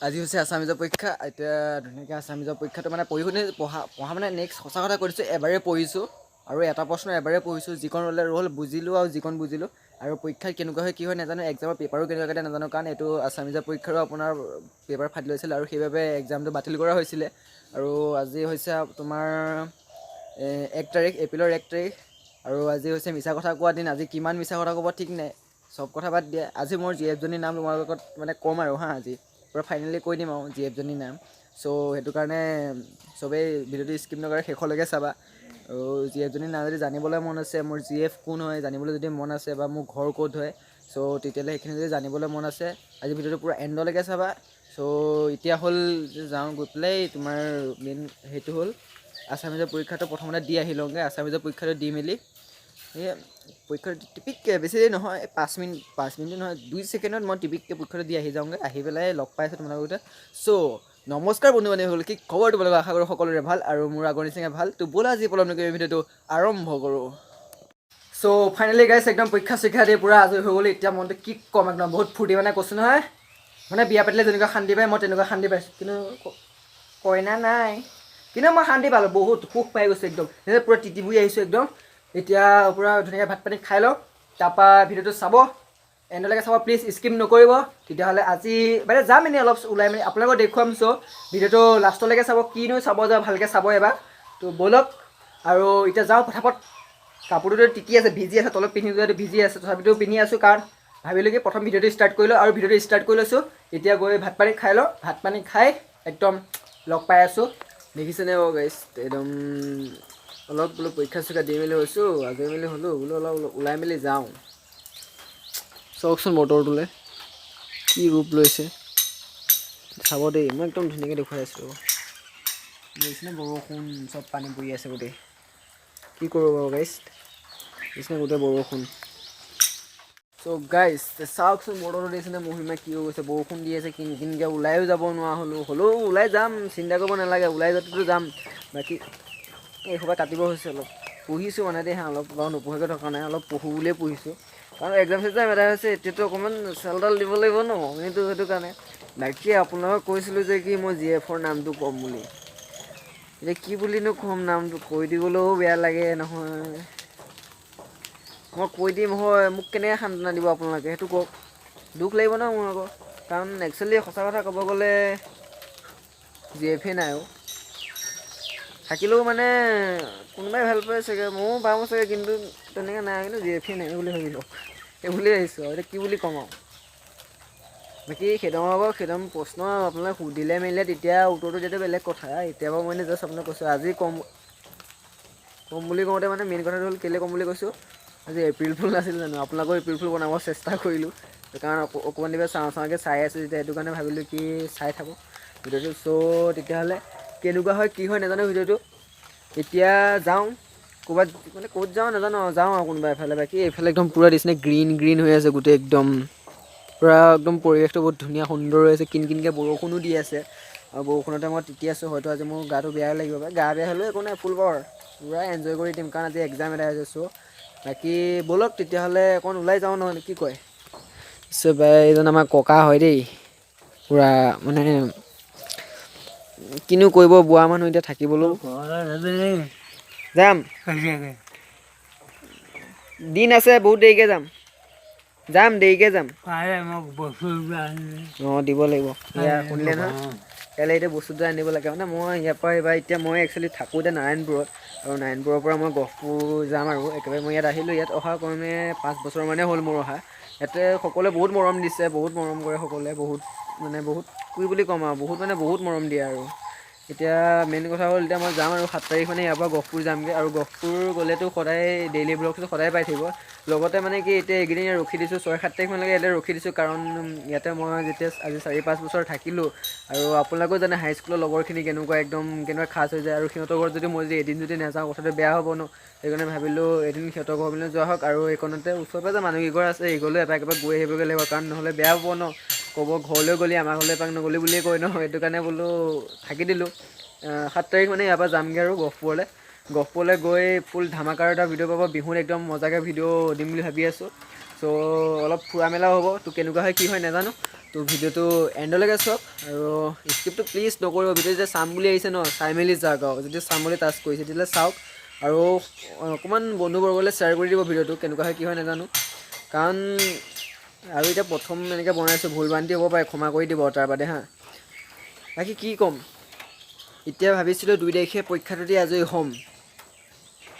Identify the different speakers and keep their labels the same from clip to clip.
Speaker 1: আজি হৈছে আছামিজৰ পৰীক্ষা। এতিয়া ধুনীয়াকৈ আছামিজৰ পৰীক্ষাটো মানে পঢ়ি শুনি পঢ়া পঢ়া মানে নেক্সট সঁচা কথা কৈ দিছোঁ, এবাৰেই পঢ়িছোঁ আৰু এটা প্ৰশ্ন এবাৰেই পঢ়িছোঁ। যিকণ ৰ'লে ৰ'ল, বুজিলোঁ আৰু যিকণ বুজিলোঁ। আৰু পৰীক্ষাত কেনেকুৱা হয়, কি হয় নাজানো। এক্সামৰ পেপাৰো কেনেকুৱা কাটে নাজানো, কাৰণ এইটো আছামিজৰ পৰীক্ষাৰো আপোনাৰ পেপাৰ ফাটি লৈছিলে আৰু সেইবাবে এক্সামটো বাতিল কৰা হৈছিলে। আৰু আজি হৈছে তোমাৰ 1 তাৰিখ, এপ্ৰিলৰ 1 তাৰিখ আৰু আজি হৈছে মিছা কথা কোৱা দিন। আজি কিমান মিছা কথা ক'ব ঠিক নাই। চব কথা বাদ দিয়া, আজি মোৰ জি এফজনীৰ নাম তোমালোকৰ লগত মানে ক'ম আৰু হা, আজি পূৰা ফাইনেলি কৈ দিম আৰু জি এফজনীৰ নাম। চ' সেইটো কাৰণে চবেই ভিডিঅ'টো স্কিপ নকৰে শেষলৈকে চাবা। আৰু জি এফজনীৰ নাম যদি জানিবলৈ মন আছে, মোৰ জি এফ কোন হয় জানিবলৈ যদি মন আছে বা মোৰ ঘৰ ক'ত হয়, চ' তেতিয়াহ'লে সেইখিনি যদি জানিবলৈ মন আছে, আজি ভিডিঅ'টো পূৰা এণ্ডলৈকে চাবা। চ' এতিয়া হ'ল যে যাওঁ গৈ পেলাই তোমাৰ মেইন সেইটো হ'ল আছামিজৰ পৰীক্ষাটো প্ৰথমতে দি আহি লওঁগৈ। আছামিজৰ পৰীক্ষাটো দি মেলি, এই পৰীক্ষাটো টিপিককৈ বেছি দেৰি নহয়, 5 মিনিট, 5 মিনিটো নহয়, 2 ছেকেণ্ডত মই টিপিককৈ পৰীক্ষাটো দি আহি যাওঁগৈ। আহি পেলাই লগ পাইছোঁ তোমালোকৰ। চ' নমস্কাৰ বন্ধু বান্ধৱীসকল, কি খবৰ তোমালোকৰ? আশা কৰোঁ সকলোৰে ভাল আৰু মোৰ আগৰ নিচিনাকৈ ভাল। তো ব'লা, আজি পলম নকৰি ভিডিঅ'টো আৰম্ভ কৰোঁ। চ' ফাইনেলি গাইছ, একদম পৰীক্ষা চৰীক্ষা দি পূৰা আজৰি হৈ গ'লো। এতিয়া মনটো কি ক'ম, একদম বহুত ফূৰ্তি। মানে কৈছোঁ নহয়, মানে বিয়া পাতিলে যেনেকুৱা শান্তি পায়, মই তেনেকুৱা শান্তি পাইছোঁ। কিন্তু কইনা নাই, কিন্তু মই শান্তি পালোঁ, বহুত সুখ পাই গৈছোঁ একদম। এতিয়া পূৰা তিতি বুৰি আহিছোঁ একদম। এতিয়া পূৰা ধুনীয়াকৈ ভাত পানী খাই লওঁ, তাৰপৰা ভিডিঅ'টো চাব, এণ্ডলৈকে চাব প্লিজ, স্কিপ নকৰিব। তেতিয়াহ'লে আজি মানে যাম এনেই অলপ ওলাই মেলি, আপোনালোকক দেখুৱাম। চ' ভিডিঅ'টো লাষ্টলৈকে চাব, কিনো চাব যাওঁ ভালকৈ চাব এবাৰ। তো ব'লক আৰু এতিয়া যাওঁ ফটাফট। কাপোৰটোতো তিতি আছে, ভিজি আছে, তলত পিন্ধি যোৱাটো ভিজি আছে, তথাপিতো পিন্ধি আছোঁ, কাৰণ ভাবিলোঁ কি প্ৰথম ভিডিঅ'টো ষ্টাৰ্ট কৰি লওঁ আৰু ভিডিঅ'টো ষ্টাৰ্ট কৰি লৈছোঁ। এতিয়া গৈ ভাত পানী খাই লওঁ, ভাত পানী খাই একদম লগ পাই আছোঁ। দেখিছেনে বাৰু গাইছ, একদম অলপ বোলো পৰীক্ষা চৰীক্ষা দি মেলি হৈছোঁ, আজৰি মেলি হ'লোঁ, বোলো অলপ ওলাই মেলি যাওঁ। চাওকচোন বতৰটোলৈ কি ৰূপ লৈছে, চাব দেই। মই একদম ধুনীয়াকৈ দেখুৱাই আছোঁ। দেখিছেনে, বৰষুণ, চব পানী পৰি আছে গোটেই। কি কৰোঁ বাৰু গাইছ, দেখিছেনে গোটেই বৰষুণ। চ' গাইছ, চাওকচোন বতৰটো, দেখিছেনে মহিমা কি হৈ গৈছে। বৰষুণ দি আছে কিন কিনকৈ, ওলায়ো যাব নোৱাৰা হ'লোঁ। হ'লেও ওলাই যাম, চিন্তা কৰিব নালাগে, ওলাই যোৱাটোতো যাম। বাকী এইসোপা কাটিব হৈছে। অলপ পঢ়িছোঁ মানে দেই হা, অলপ বাৰু নপঢ়াকৈ থকা নাই, অলপ পঢ়োঁ বুলিয়ে পঢ়িছোঁ, কাৰণ এক্সাম চেক্সাম এটা হৈছে, এতিয়াতো অকণমান চেলডাল দিব লাগিব ন সেইটো কাৰণে। বাকী আপোনালোকক কৈছিলোঁ যে কি মই জি এফৰ নামটো ক'ম বুলি। এতিয়া কি বুলিনো ক'ম, নামটো কৈ দিবলৈও বেয়া লাগে নহয়। মই কৈ দিম হয়, মোক কেনেকৈ সান্তনা দিব আপোনালোকে সেইটো কওক? দুখ লাগিব ন মোৰ আকৌ, কাৰণ একচুৱেলি সঁচা কথা ক'ব গ'লে জি এফে নাই অ'। থাকিলেও মানে কোনোবাই ভাল পায় চাগে, ময়ো পাওঁ চাগে, কিন্তু তেনেকৈ নাই। কিন্তু জি এফে নাই বুলি ভাবি লওক, সেই বুলিয়ে আহিছোঁ আৰু এতিয়া কি বুলি ক'ম আৰু। বাকী সেইদম আকৌ সেইদম প্ৰশ্ন আপোনালোকে সুধিলে মেলিলে তেতিয়া উত্তৰটো দিয়াটো বেলেগ কথা। এতিয়া বাৰু মই জাষ্ট আপোনাক কৈছোঁ, আজি ক'ম ক'ম বুলি কওঁতে মানে মেইন কথাটো হ'ল কেলৈ ক'ম বুলি কৈছোঁ, আজি এপ্ৰিল ফুল নাছিল জানো? আপোনালোকেও এপ্ৰিল ফুল বনাব চেষ্টা কৰিলোঁ, কাৰণ অকণমান দেৰি চাওঁ চাওঁকৈ চাই আছোঁ যেতিয়া, সেইটো কাৰণে ভাবিলোঁ কি চাই থাকোঁ ভিডিঅ'টো। চ' তেতিয়াহ'লে কেনেকুৱা হয়, কি হয় নাজানো ভিডিঅ'টো। এতিয়া যাওঁ ক'ৰবাত, মানে ক'ত যাওঁ নাজানো আৰু যাওঁ আৰু কোনোবা এফালে। বাকী এইফালে একদম পূৰা দিছে, গ্ৰীণ গ্ৰীণ হৈ আছে গোটেই, একদম পূৰা একদম পৰিৱেশটো বহুত ধুনীয়া সুন্দৰ হৈ আছে। কিন কিনকৈ বৰষুণো দি আছে আৰু বৰষুণতে মই তিতি আছোঁ। হয়তো আজি মোৰ গাটো বেয়াই লাগিব পাৰে। গা বেয়া হ'লেও একো নাই, ফুল পাৱাৰ, পূৰা এনজয় কৰি দিম, কাৰণ আজি এক্সাম এটা আছে। চ' বাকী ব'লক তেতিয়াহ'লে অকণ ওলাই যাওঁ নহ'লে, কি কয়? বাই, এইজন আমাৰ ককা হয় দেই। পূৰা মানে কিনো কৰিব, বুঢ়া মানুহ এতিয়া থাকিবলৈও। যাম, দিন আছে, বহুত দেৰিকৈ যাম, যাম দেৰিকৈ যাম। অঁ, দিব লাগিব। এয়া শুনিলে নহয়, কাইলৈ এতিয়া বস্তুটো আনিব লাগে। মানে মই ইয়াৰ পৰা এইবাৰ এতিয়া মই একচুৱেলি থাকোঁ এতিয়া নাৰায়ণপুৰত আৰু নাৰায়ণপুৰৰ পৰা মই গহপুৰ যাম আৰু একেবাৰে মই ইয়াত আহিলোঁ। ইয়াত অহা কমে 5 বছৰমানেই হ'ল মোৰ অহা। ইয়াতে সকলোৱে বহুত মৰম দিছে, বহুত মৰম কৰে সকলোৱে, বহুত মানে বহুত, কি বুলি ক'ম আৰু, বহুত মানে বহুত মৰম দিয়ে। আৰু এতিয়া মেইন কথা হ'ল, এতিয়া মই যাম আৰু 7 তাৰিখ মানে ইয়াৰ পৰা গহপুৰ যামগৈ। আৰু গহপুৰ গ'লেতো সদায় ডেইলি ব্লগটো সদায় পাই থাকিব। লগতে মানে কি, এতিয়া এইকেইদিন ইয়াত ৰখি দিছোঁ, 6-7 তাৰিখমানলৈকে ইয়াতে ৰখি দিছোঁ, কাৰণ ইয়াতে মই যেতিয়া আজি 4-5 বছৰ থাকিলোঁ আৰু আপোনালোকেও জানে হাইস্কুলৰ লগৰখিনি কেনেকুৱা, একদম কেনেকুৱা খাচ হৈ যায়। আৰু সিহঁতৰ ঘৰত যদি মই যদি এদিন যদি নাযাওঁ, কথাটো বেয়া হ'ব ন। সেইকাৰণে ভাবিলোঁ এদিন সিহঁতৰ ঘৰ পিনে যোৱা হওক আৰু এইকণতে ওচৰে পাজৰে মানুহকেইঘৰ আছে, এইঘৰলৈ এপাক এপাক গৈ আহিবগৈ লাগিব, কাৰণ নহ'লে বেয়া হ'ব ন, ক'ব ঘৰলৈ গ'লি, আমাৰ ঘৰলৈ এপাক নগ'লি বুলিয়ে কয় ন। সেইটো কাৰণে বোলো থাকি দিলোঁ। 7 তাৰিখ মানে ইয়াৰ পৰা যামগৈ আৰু গহপুৰলৈ। গহপুৰলৈ গৈ ফুল ধামাকাৰ এটা ভিডিঅ' পাব। বিহুত একদম মজাকৈ ভিডিঅ' দিম বুলি ভাবি আছোঁ। চ' চ' অলপ ফুৰা মেলাও হ'ব। তো কেনেকুৱা হয়, কি হয় নাজানো। তো ভিডিঅ'টো এণ্ডলৈকে চাওক আৰু স্কিপটো প্লিজ নকৰিব। ভিডিঅ' যেতিয়া চাম বুলি আহিছে ন, চাই মেলি যাওক। আৰু যদি চাম বুলি টাচ কৰিছে, তেতিয়াহ'লে চাওক আৰু অকণমান বন্ধুবৰ্গলৈ শ্বেয়াৰ কৰি দিব ভিডিঅ'টো। কেনেকুৱা হয়, কি হয় নাজানো, কাৰণ আৰু এতিয়া প্ৰথম এনেকৈ বনাইছোঁ, ভুল ভ্ৰান্তি হ'ব পাৰে, ক্ষমা কৰি দিব তাৰ বাদে। হা, বাকী কি ক'ম? এতিয়া ভাবিছিলোঁ 2 তাৰিখে পৰীক্ষাটো দি আজৰি হ'ম।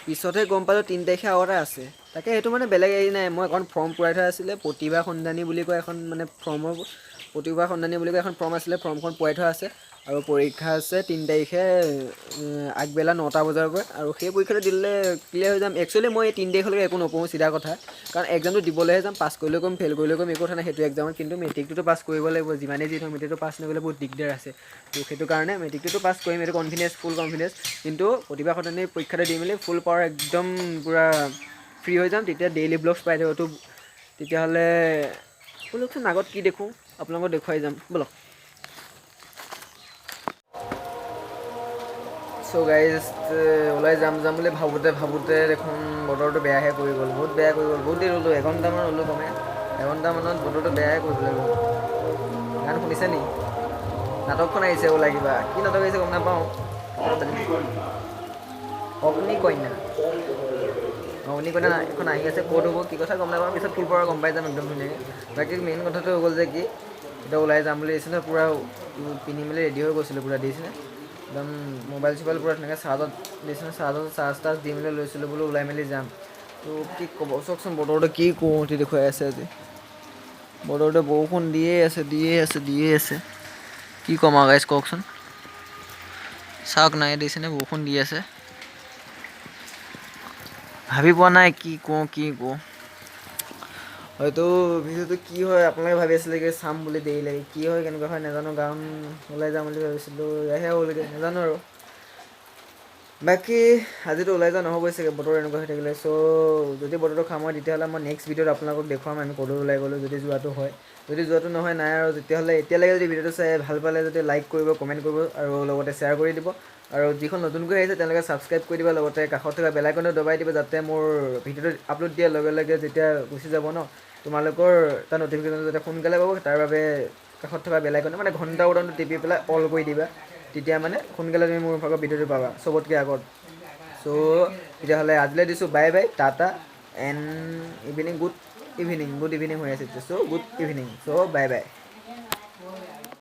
Speaker 1: পিছতহে গম পালোঁ 3 তাৰিখে আৰু এটা আছে। তাকে সেইটো মানে বেলেগ হেৰি নাই, মই এখন ফৰ্ম পূৰাই থোৱা আছিলে। প্ৰতিভা সন্ধানী বুলি কয় এখন, মানে ফৰ্মৰ প্ৰতিভা সন্ধানী বুলি কয় এখন ফৰ্ম আছিলে। ফৰ্মখন পূৰাই থোৱা আছে আৰু পৰীক্ষা আছে 3 তাৰিখে আগবেলা 9টা বজাৰ পৰা। আৰু সেই পৰীক্ষাটো দিলে ক্লিয়াৰ হৈ যাম। একচুৱেলি মই এই 3 তাৰিখলৈকে একো নপঢ়োঁ, চিধা কথা। কাৰণ এক্সামটো দিবলৈহে যাম, পাছ কৰিলেও কৰিম, ফেইল কৰিলেও কৰিম, একো কথা নাই সেইটো এক্সামত। কিন্তু মেট্ৰিকটোতো পাছ কৰিব লাগিব। যিমানেই যি নহওক, মেট্ৰিকটো পাছ নকৰিলে বহুত দিগদাৰ আছে। তো সেইটো কাৰণে মেট্ৰিকটোতো পাছ কৰিম, এইটো কনফিডেঞ্চ, ফুল কনফিডেঞ্চ। কিন্তু প্ৰতিভা সন্ধানী পৰীক্ষাটো দি মেলি ফুল পাৱাৰ একদম পূৰা ফ্ৰী হৈ যাম। তেতিয়া ডেইলি ব্লগছ পাই থাকিব। তো তেতিয়াহ'লে ব'লকচোন, আগত কি দেখোঁ আপোনালোকক দেখুৱাই যাম, ব'লক। চ' গাইজ, ওলাই যাম যাম বুলি ভাবোঁতে ভাবোঁতে দেখোন বতৰটো বেয়াহে কৰি গ'ল, বহুত বেয়া কৰি গ'ল। বহুত দেৰি ৰ'লোঁ, এঘণ্টামান ৰ'লোঁ কমে। এঘণ্টামানত বতৰটো বেয়াহে কৰি পেলাই গ'ল। গান শুনিছে নি? নাটকখন আহিছে ওলাই কিবা, কি নাটক আহিছে গম নাপাওঁ। অগ্নিকন্যা, অগ্নিকন্যা এখন আহি আছে। ক'ত হ'ব, কি কথা গম নাপাওঁ। পিছত ফুল পৰা গম পাই যাম একদম ধুনীয়াকৈ। বাকী মেইন কথাটো হৈ গ'ল যে কি, এতিয়া ওলাই যাম বুলি আহিছিলে, পূৰা পিন্ধি মেলি ৰেডি হৈ গৈছিলোঁ পূৰা, দিছেনে একদম মোবাইল চোবাইল পূৰা ধুনীয়াকৈ চাৰ্জত দিছিলে, চাৰ্জত চাৰ্জ তাৰ্জ দি মেলি লৈছিলোঁ, বোলো ওলাই মেলি যাম। তো কি ক'ব, চাওকচোন বতৰটো কি কুঁৱলী দেখুৱাই আছে আজি। বতৰটো বৰষুণ দিয়ে আছে, দিয়ে আছে, দিয়ে আছে। কি ক'ম আৰু গাইজ, কওকচোন? চাওক নাই, দিছেনে বৰষুণ দি আছে। ভাবি পোৱা নাই কি কওঁ, কি কওঁ। হয়তো ভিডিঅ'টো কি হয়, আপোনালোকে ভাবি আছিলে কি চাম বুলি দেৰি লাগে, কি হয়, কেনেকুৱা হয় নাজানো। কাৰণ ওলাই যাম বুলি ভাবিছিলোঁ, এয়াহে হ'লগৈ, নাজানো আৰু। বাকী আজিতো ওলাই যোৱা নহ'বই চাগে বতৰ এনেকুৱা হৈ থাকিলে। চ' যদি বতৰটো খাম হয়, তেতিয়াহ'লে মই নেক্সট ভিডিঅ'ত আপোনালোকক দেখুৱাম আমি ক'লৈ ওলাই গ'লোঁ, যদি যোৱাটো হয়। যদি যোৱাটো নহয়, নাই আৰু। তেতিয়াহ'লে এতিয়ালৈকে যদি ভিডিঅ'টো চাই ভাল পালে, যদি লাইক কৰিব, কমেণ্ট কৰিব আৰু লগতে শ্বেয়াৰ কৰি দিব। আৰু যিখন নতুনকৈ আহিছে, তেওঁলোকে ছাবস্ক্ৰাইব কৰি দিব, লগতে কাষত থকা বেল আইকনটো দবাই দিব, যাতে মোৰ ভিডিঅ'টো আপলোড দিয়াৰ লগে লগে যেতিয়া গুচি যাব ন, তোমালোকৰ তাৰ ন'টিফিকেশ্যন যাতে সোনকালে পাব, তাৰ বাবে কাষত থকা বেল আইকনটো, মানে ঘণ্টা বটনটো টিপি পেলাই অল কৰি দিবা। তেতিয়া মানে সোনকালে তুমি মোৰ ভাগৰ ভিডিঅ'টো পাবা চবতকৈ আগত। চ' তেতিয়াহ'লে আজিলৈ দিছোঁ, bye bye, tata and evening, good evening, good evening হৈ আছে। So good evening, so bye bye.